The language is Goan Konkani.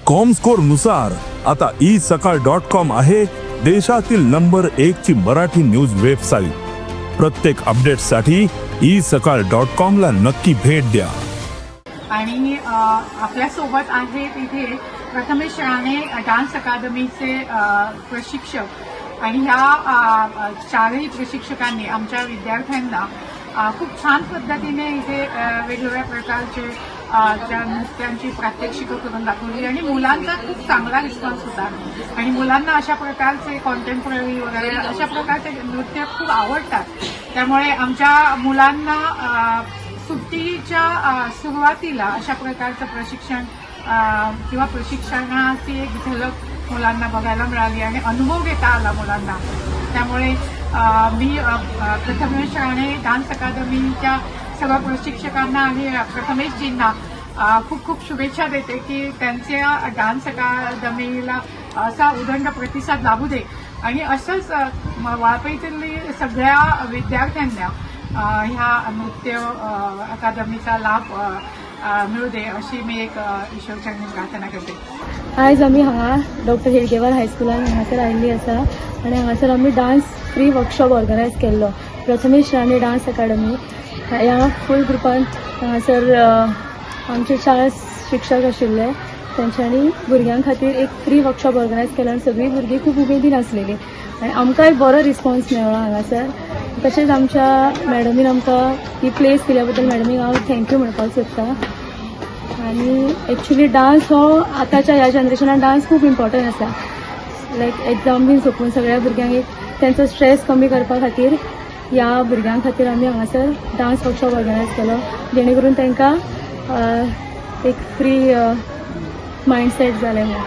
कॉमस्कोर नुसार आता ई सकाळ .कॉम आहे देशातील नंबर एक ची मराठी न्यूज वेबसाईट. प्रत्येक अपडेटसाठी ई सकाळ .कॉम ला नक्की भेट द्या. आणि आपल्यासोबत आहेत इथे प्रथमेश राणे, डान्स अकादमीचे प्रशिक्षक आणि ह्या चारही प्रशिक्षकांनी आमच्या विद्यार्थ्यांना खूप छान पद्धतीने इथे वेगवेगळ्या प्रकारचे ज्या नृत्यांची प्रात्यक्षिकं करून दाखवली आणि मुलांचा खूप चांगला रिस्पॉन्स होता आणि मुलांना अशा प्रकारचे कॉन्टेम्पररी वगैरे अशा प्रकारचे नृत्य खूप आवडतात. त्यामुळे आमच्या मुलांना सुट्टीच्या सुरुवातीला अशा प्रकारचं प्रशिक्षण किंवा प्रशिक्षणाची एक झलक मुलांना बघायला मिळाली आणि अनुभव घेता आला मुलांना. त्यामुळे मी अ, अ, प्रथमेश राणे डान्स अकादमीच्या सर्व प्रशिक्षकांना आणि प्रथमेशजींना खूप खूप शुभेच्छा देते की त्यांच्या डान्स अकादमीला असा उदंड प्रतिसाद लाभू दे आणि असंच वाळपईतील सगळ्या विद्यार्थ्यांना ह्या नृत्य अकादमीचा लाभ अ, अ, मिळू दे अशी मी एक ईश्वरचरणी प्रार्थना करते. आयज आमी हांगा डॉक्टर हेडगेवार हायस्कुलान हांगासर आयिल्ली आसा आनी हांगासर आमी डान्स फ्री वर्कशॉप ऑर्गनायज केल्लो. प्रथमेश राणे डान्स अकाडमी ह्या फूल ग्रुपान हांगासर आमचे चार शिक्षक आशिल्ले. तेंच्यांनी भुरग्यां खातीर एक फ्री वर्कशॉप ऑर्गनायज केलो आनी सगळीं भुरगीं खूब उमेदीन आसलेलीं आनी आमकांय बरो रिस्पॉन्स मेळ्ळो हांगासर. तशेंच आमच्या मॅडमीन आमकां ही प्लेस दिल्या बद्दल मॅडमीक हांव thank you म्हणपाक सोदतां. आनी एक्चुली डान्स हो आतांच्या ह्या जनरेशनान डान्स खूब इम्पॉर्टंट आसा. लायक एग्जाम बीन सोंपून सगळ्या भुरग्यांक एक तेंचो स्ट्रेस कमी करपा खातीर, ह्या भुरग्यां खातीर आमी हांगासर डान्स वर्कशॉप ऑर्गनायज केलो, जेणे करून तांकां एक फ्री मायंडसेट जालें म्हणून.